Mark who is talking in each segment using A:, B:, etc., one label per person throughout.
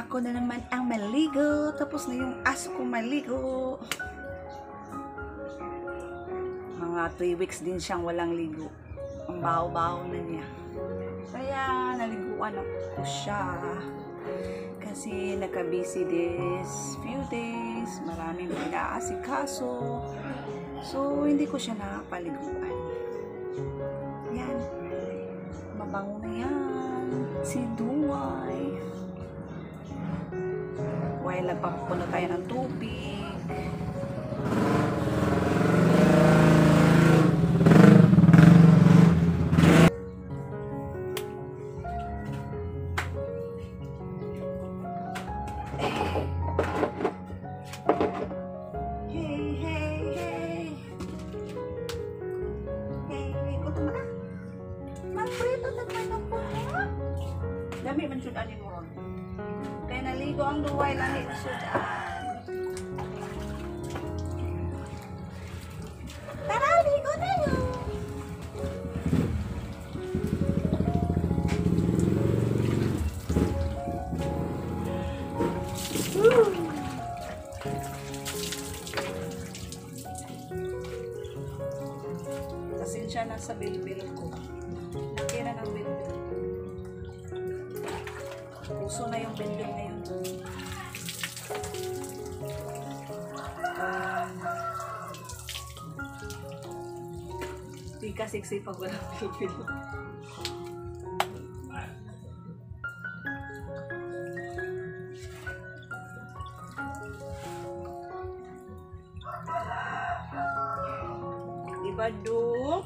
A: Ako na naman ang maligo. Tapos na yung aso ko maligo. Mga 3 weeks din siyang walang ligo. Ang baho-baho na niya. Kaya naliguan ako siya. Kasi nagka-busy this few days. Maraming pinaasikaso. So, hindi ko siya napaliguan. Yan. Mabango na yan. Si Duay. While nagpapuno tayo ng tubig. Hey, hey, hey. Hey, gutom na. Magprito na tayo ko, ha? Dami man sud ani mo ron. Kaya naligo ang duway lang sudan. Tara, ligo tayo. Woo! Pasensya na sa bilbil ko. Laki na ng bilbil ko. Uso na yung bilbil ngayon. Di ka sexy pag walang bilbil. Diba, Duk?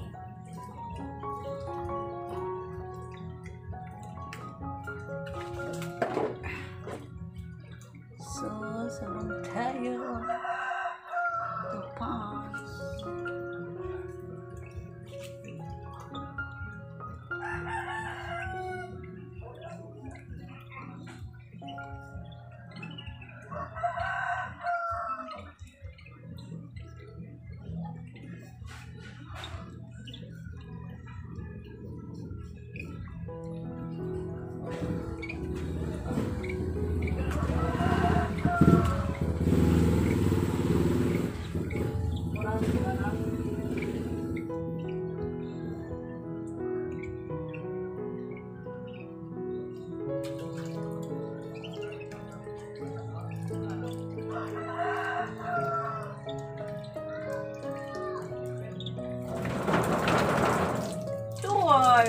A: So, sabon tayo. Ito pa. Tuwal.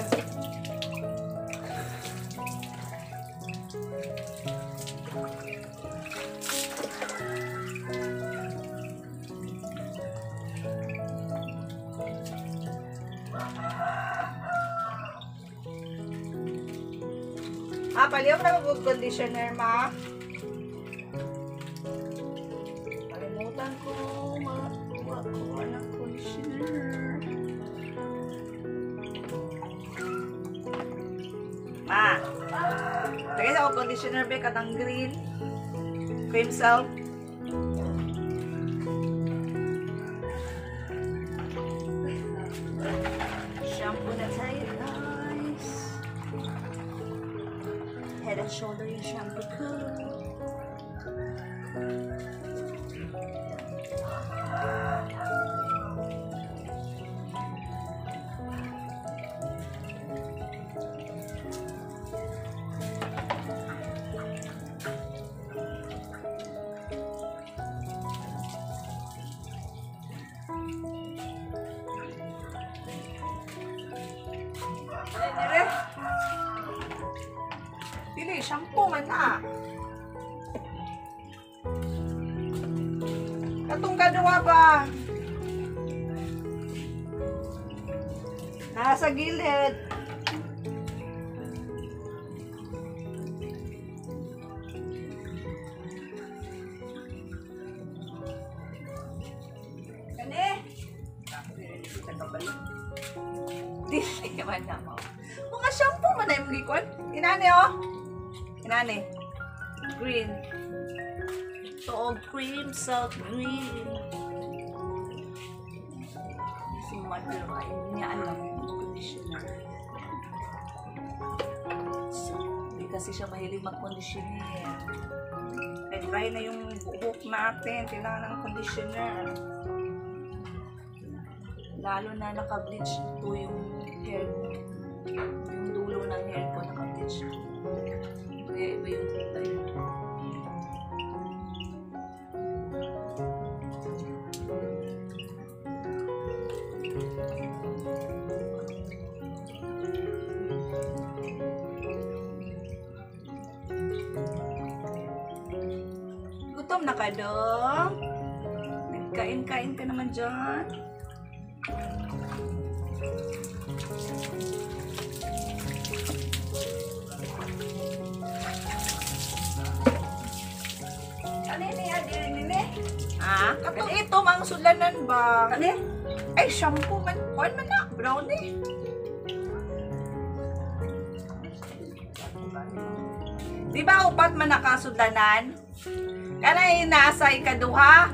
A: Ah, paliw na mag conditioner, ma. Kalimutan ko makuha ko ng conditioner. Ma, tagay sa ako conditioner be katang green cream silk. Shampoo na tayo, guys. Head and Shoulder yung shampoo ko. Dire. Dili, shampoo man na. Katong kaduwa ba? Nasa gilid. Kani? Dili man na mo. Mga shampoo man na yung gikuan. Inani oh. Inani. Green. Tuog cream, silk green. Si mother ay niya alam yung conditioner. So, Hindi kasi siya mahilig mag-conditioner. Kaya dry na yung buhok natin. Kailangan ng conditioner. Lalo na naka-bleach to yung hair ko. Yung dulo ng hair ko naka-bleach. Kaya iba yung kulay. Gutom na ka, dong? Nagkain-kain ka naman dyan?
B: Ano ni Adi nini?
A: Ah?
B: Katong ito mang sudlanan ba?
A: Kani?
B: Ay, shampoo man. Kuan man na. Brownie.
A: Di ba upat man nakasudlanan? Kanay nasa ikaduha?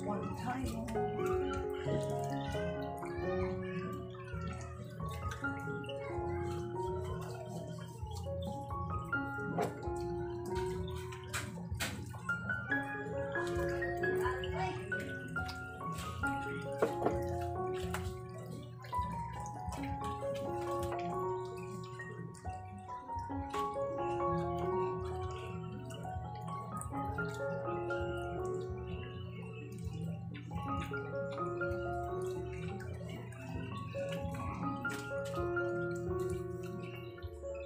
B: One time.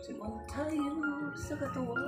A: Simon tayo sa katuwa.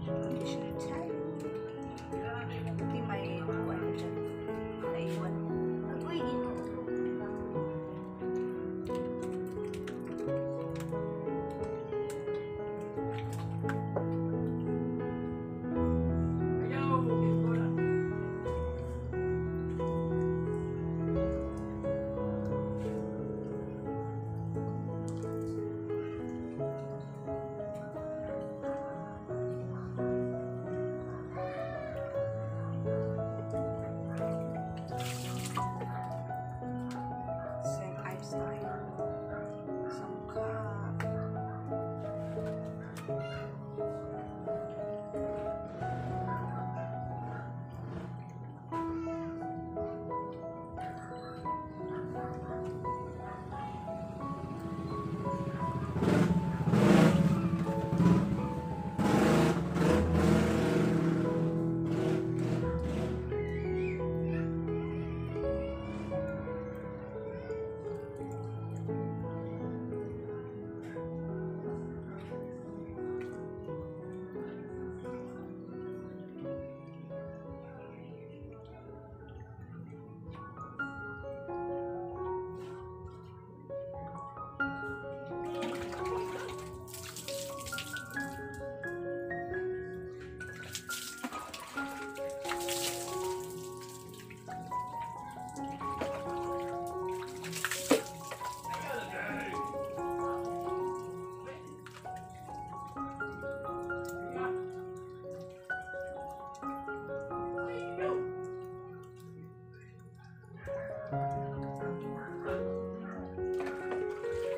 B: Conditioner tayo.
A: Buti may kuwan na dyan. Naiwan.
C: Agoy, Ginoo.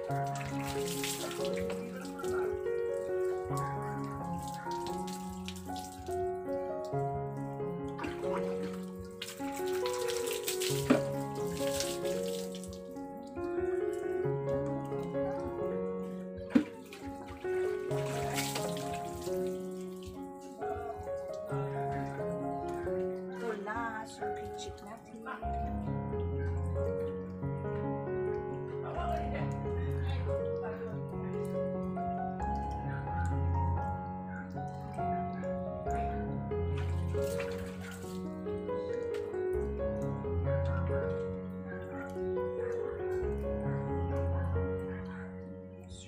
A: Ito last, yung cream cheese natin.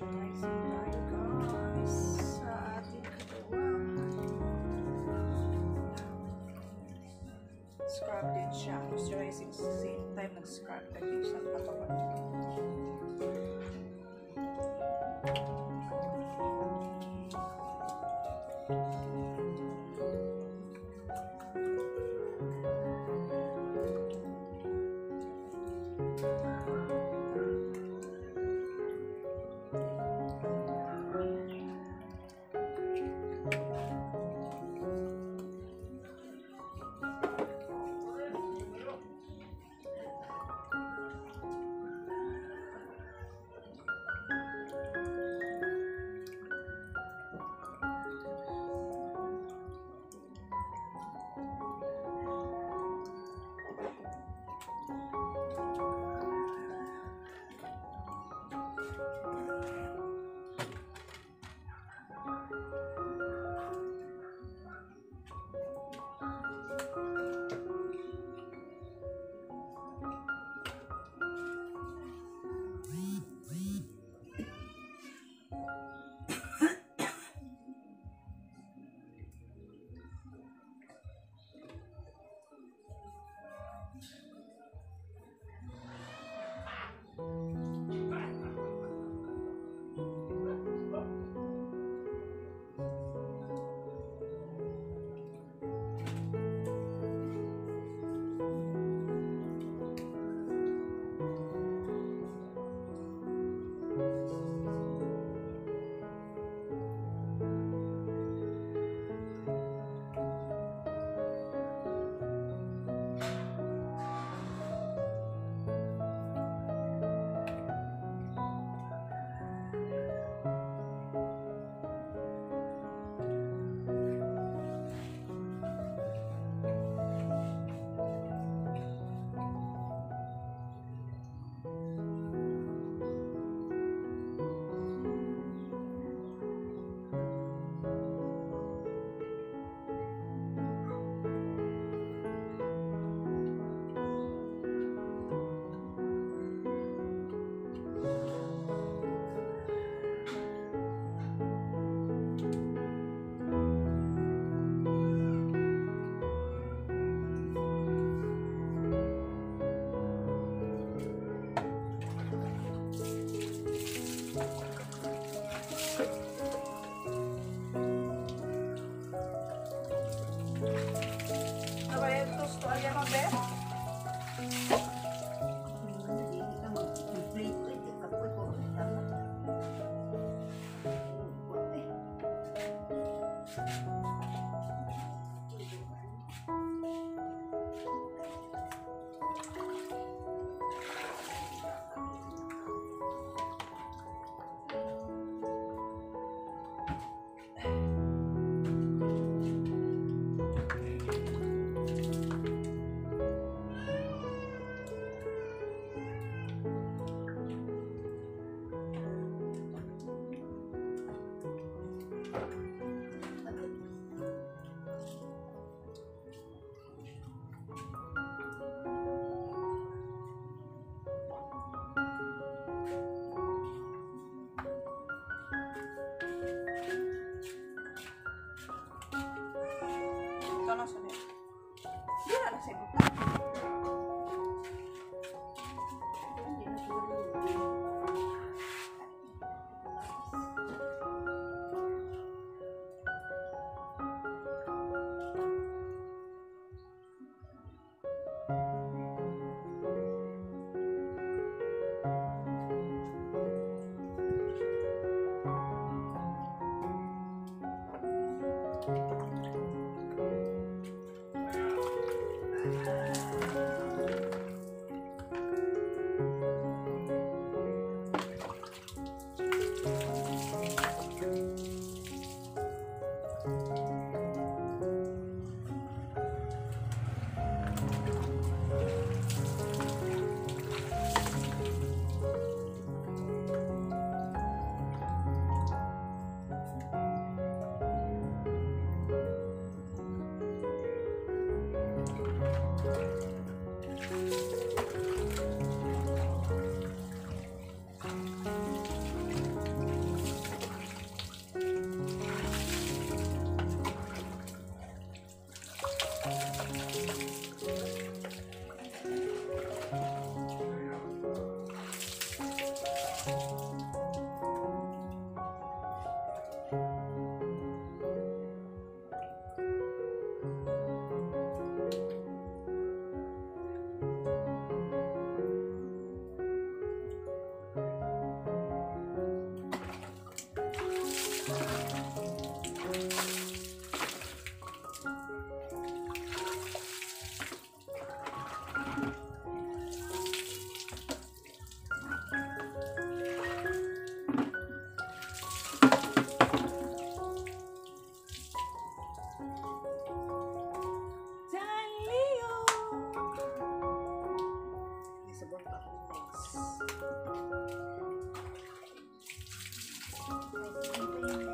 A: Moisturizing tayo, guys, sa ating katawan. Scrub din siya. Moisturizing, same time nag-scrub ka din siya ng katawan. Ano ba yung toast to? Alya ka, be?
C: Hindi ka mag-plate eh. Kapoy ko. Tama. Eh.
A: Ito lang sabi. Hindi na lang sabi.
C: Hindi na siguro.
A: Leo!
B: May sabon pa akong legs.
C: Ay, ito yung legs natin yan.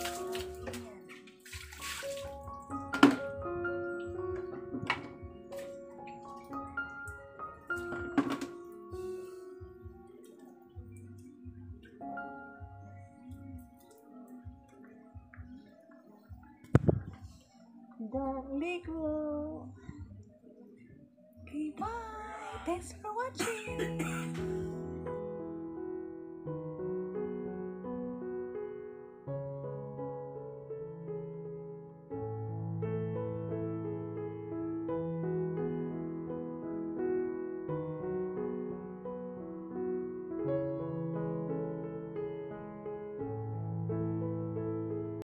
A: Daligo! Okay, bye! Thanks for watching!